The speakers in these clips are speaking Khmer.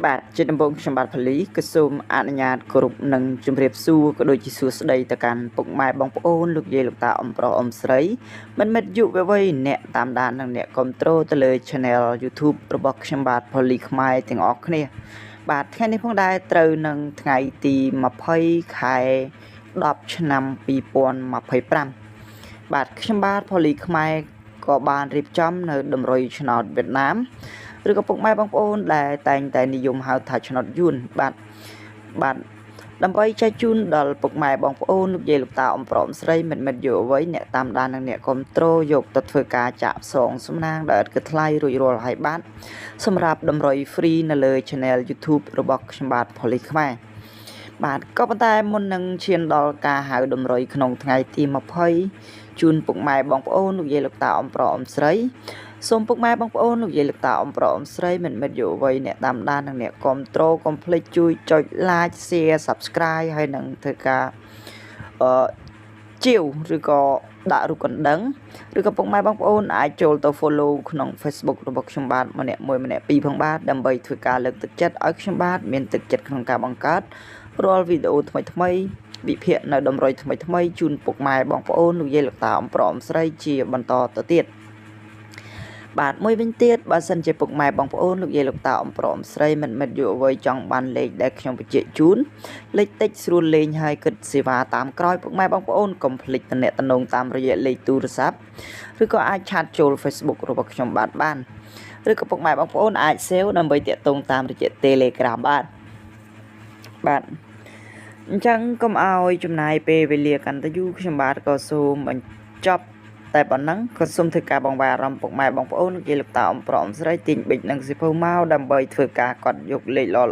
បាទជាដំបូងខ្ញុំបាទផលីក៏សូមអនុញ្ញាតគោរពនិងជម្រាបសួរក៏ដូចជាសួស្តីទៅកាន់ពុកម៉ែបងប្អូនលោកយាយលោកតាអ៊ំប្រុសអ៊ំស្រីមិត្តមិត្តយុវវ័យអ្នកតាមដាននិងអ្នកគ្រប់គ្រងទៅលើ Channel YouTube របស់ខ្ញុំបាទផលីខ្មែរទាំងអស់គ្នាបាទថ្ងៃនេះផងដែរត្រូវនឹងថ្ងៃទី20ខែ10ឆ្នាំ2025បាទខ្ញុំបាទផលីខ្មែរក៏បានរៀបចំនៅតម្រុយឆ្នោតវៀតណាមឬក៏ពុកម៉ែបងប្អូនដែលតែងតែនិយមហៅថាឆ្នោតយួនបាទបាទដើម្បីចែកជូនដល់ពុកម៉ែបងប្អូនលោកយាយលោកតាអ៊ំប្រុសអ៊ំស្រីមិត្តមិត្តយុវវ័យអ្នកតាមដាននិងអ្នកគ្រប់គ្រងយកទៅធ្វើការចាក់ផ្សងសំណាងដែលឥតគិតថ្លៃរួចរាល់ហើយបាទសម្រាប់តម្រុយ free នៅលើ Channel YouTube របស់ខ្ញុំបាទផលីខ្មែរបាទក៏ប៉ុន្តែមុននឹងឈានដល់ការហៅតម្រុយក្នុងថ្ងៃទី20ជូនពុកម៉ែបងប្អូនលោកយាយលោកតាអ៊ំប្រុសអ៊ំស្រីសូមពុកម៉ែបងប្អូនលោកយាយលោកតាអ៊ំប្រុសអ៊ំស្រីមិត្តមិត្តយុវវ័យអ្នកតាមដាននិងអ្នកគាំទ្រកុំភ្លេចជួយចុច Like Share Subscribe ហើយនឹងធ្វើការអឺជាវឬក៏ដាក់រូបកណ្ដឹងឬក៏ពុកម៉ែបងប្អូនអាចចូលទៅ follow ក្នុង Facebook របស់ខ្ញុំបាទម្នាក់មួយម្នាក់ពីរផងបាទដើម្បីធ្វើការលើកទឹកចិត្តឲ្យខ្ញុំបាទមានទឹកចិត្តក្នុងការបង្កើតរាល់វីដេអូថ្មីៗវិភាគនៅតម្រុយថ្មីៗជូនពុកម៉ែបងប្អូនលោកយាយលោកតាអ៊ំប្រុសអ៊ំស្រីជាបន្តទៅទៀតបាទមួយវិញទៀតបើសិនជាពុកម៉ែបងប្អូនលោកយាយលោកតាអ៊ំប្រុសអ៊ំស្រីមិត្តមិត្តយុវវ័យចង់បានលេខដែលខ្ញុំបញ្ជាក់ជូនលេខតិចស្រួលលេងហើយគិតសេវាតាមក្រោយពុកម៉ែបងប្អូនកុំភ្លេចតំណតំណងតាមរយៈលេខទូរស័ព្ទឬក៏អាចឆាតចូល Facebook របស់ខ្ញុំបាទបានឬក៏ពុកម៉ែបងប្អូនអាច save ដើម្បីតាក់ទងតាមរយៈ Telegram បាទបាទអញ្ចឹងកុំឲ្យចំណាយពេលវេលាកាន់តែយូរខ្ញុំបាទក៏សូមបញ្ចប់តែប៉ុណ្ណឹងក៏សូមធ្វើការបង្វែរអារម្មណ៍ពុកម៉ែបងប្អូនលោកយាយលោកតាអ៊ំប្រុសអ៊ំស្រីទាញប៊ិចនិងសៀវភៅមកដើម្បីធ្វើការកត់យកលេខល្អៗ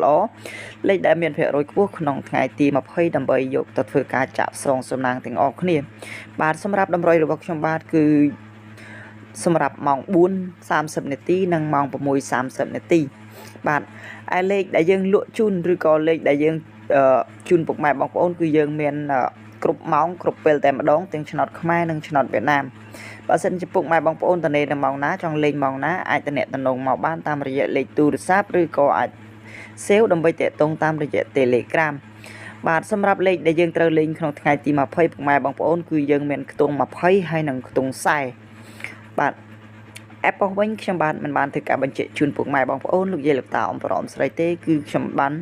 លេខដែលមានភាគរយខ្ពស់ក្នុងថ្ងៃទី20ដើម្បីយកទៅធ្វើការចាក់ផ្សងសំណាងទាំងអស់គ្នាបាទសម្រាប់តម្រុយរបស់ខ្ញុំបាទគឺសម្រាប់ម៉ោង4:30នាទីនិងម៉ោង6:30នាទីបាទឯលេខដែលយើងលក់ជូនឬក៏លេខដែលយើងជូនពុកម៉ែបងប្អូនគឺយើងមានគ្រប់ម៉ោងគ្រប់ពេលតែម្ដងទាំងឆ្នោតខ្មែរនិងឆ្នោតវៀតណាមបើសិនជាពុកម៉ែបងប្អូនតនេនៅម៉ោងណាចង់លេងម៉ោងណាអាចតំណតំណងមកបានតាមរយៈលេខទូរស័ព្ទឬក៏អាច save ដើម្បីតាក់ទងតាមរយៈ Telegram បាទសម្រាប់លេខដែលយើងត្រូវលេងក្នុងថ្ងៃទី20ពុកម៉ែបងប្អូនគឺយើងមានខ្ទង់20ហើយនិងខ្ទង់40បាទអេប៉ុសវិញខ្ញុំបាទមិនបានធ្វើការបញ្ជាក់ជូនពុកម៉ែបងប្អូនលោកយាយលោកតាអ៊ំប្រុសអ៊ំស្រីទេគឺខ្ញុំបាន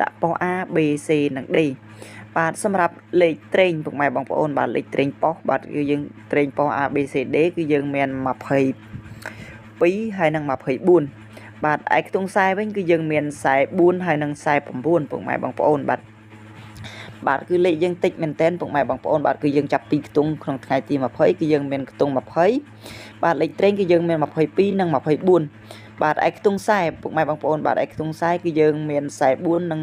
ដាក់ប៉ុស A B C និង D បាទសម្រាប់លេខត្រេងពុកម៉ែបងប្អូនបាទលេខត្រេងប៉ុសបាទគឺយើងត្រេងប៉ុស A B C D គឺយើងមាន22ហើយនិង24បាទឯខ្ទង់ខ្សែវិញគឺយើងមាន44ហើយនិង49ពុកម៉ែបងប្អូនបាទបាទគឺលេខយើងតិចមែនតែនពុកម៉ែបងប្អូនបាទគឺយើងចាប់ពីខ្ទង់ក្នុងថ្ងៃទី20គឺយើងមានខ្ទង់20បាទលេខត្រេងគឺយើងមាន22និង24បាទឯខ្ទង់40ពុកម៉ែបងប្អូនបាទឯខ្ទង់40គឺយើងមាន44និង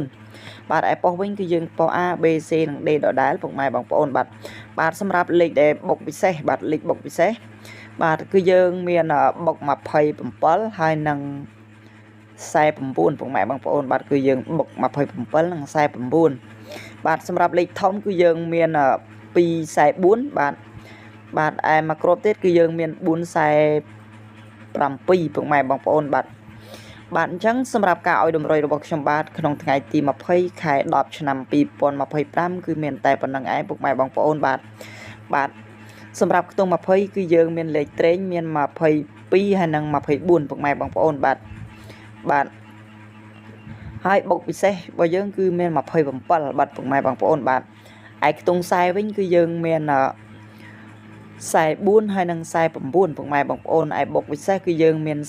49បាទឯប៉ុសវិញគឺយើងប៉ុស A B C និង D ដដែលពុកម៉ែបងប្អូនបាទបាទសម្រាប់លេខដែលបុកពិសេសបាទលេខបុកពិសេសបាទគឺយើងមានបុក27ហើយនិង49ពុកម៉ែបងប្អូនបាទគឺយើងបុក27និង49បាទសម្រាប់លេខធំគឺយើងមាន244បាទបាទឯមួយគ្រាប់ទៀតគឺយើងមាន447ពុកម៉ែបងប្អូនបាទបាទអញ្ចឹងសម្រាប់ការឲ្យតម្រុយរបស់ខ្ញុំបាទក្នុងថ្ងៃទី20ខែ10ឆ្នាំ2025គឺមានតែប៉ុណ្្នឹងឯងពុកម៉ែបងប្អូនបាទបាទសម្រាប់ខ្ទង់20គឺយើងមានលេខត្រេងមាន22ហើយនិង24ពុកម៉ែបងប្អូនបាទបាទហើយបុកពិសេសរបស់យើងគឺមាន27បាទពុកម៉ែបងប្អូនបាទឯខ្ទង់ខ្សែវិញគឺយើងមាន44ហើយនិង49ពុកម៉ែបងប្អូនឯបុកពិសេសគឺយើងមាន49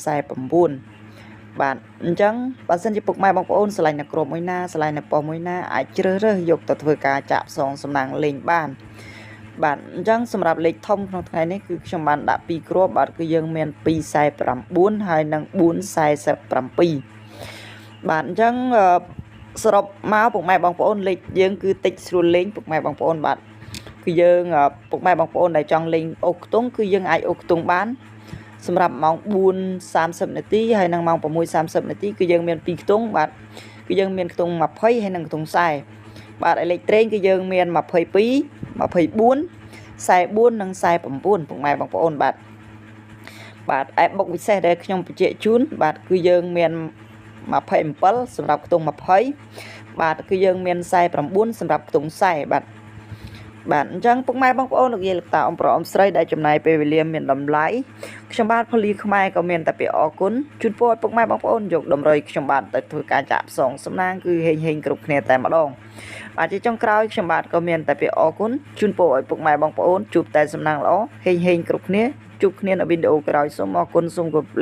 បាទអញ្ចឹងបើសិនជាពុកម៉ែបងប្អូនស្រឡាញ់នៅក្រុមមួយណាស្រឡាញ់នៅប៉ុស្តិ៍មួយណាអាចជ្រើសរើសយកទៅធ្វើការចាក់ផ្សងសំណាងលេងបានបាទអញ្ចឹងសម្រាប់លេខធំក្នុងថ្ងៃនេះគឺខ្ញុំបានដាក់2គ្រាប់បាទគឺយើងមាន249ហើយនិង447បាទអញ្ចឹងសរុបមកពុកម៉ែបងប្អូនលេខយើងគឺតិចស្រួលលេងពុកម៉ែបងប្អូនបាទគឺយើងពុកម៉ែបងប្អូនដែលចង់លេងអូសខ្ទង់គឺយើងអាចអូសខ្ទង់បានសម្រាប់ម៉ោង4:30នាទីហើយនិងម៉ោង6:30នាទីគឺយើងមាន2ខ្ទង់បាទគឺយើងមានខ្ទង់20ហើយនិងខ្ទង់40បាទឯលេខត្រេងគឺយើងមាន22 24 44និង49ពុកម៉ែបងប្អូនបាទ បាទឯបុកពិសេសដែលខ្ញុំបញ្ជាក់ជូនបាទគឺយើងមាន 27សម្រាប់ខ្ទង់20បាទគឺយើងមាន49សម្រាប់ខ្ទង់40បាទបាទអញ្ចឹងពុកម៉ែបងប្អូនលោកយាយលោកតាអ៊ំប្រុសអ៊ំស្រីដែលចំណាយពេលវេលាមានតម្លៃខ្ញុំបាទផលីខ្មែរក៏មានតែពាក្យអរគុណជូនពរឲ្យពុកម៉ែបងប្អូនយកតម្រុយខ្ញុំបាទទៅធ្វើការចាក់ផ្សងសំណាងគឺហេងហេងគ្រប់គ្នាតែម្ដងបាទជាចុងក្រោយខ្ញុំបាទក៏មានតែពាក្យអរគុណជូនពរឲ្យពុកម៉ែបងប្អូនជួបតែសំណាងល្អហេងហេងគ្រប់គ្នាជួបគ្នានៅវីដេអូក្រោយសូមអរគុណសូមគោរពលា។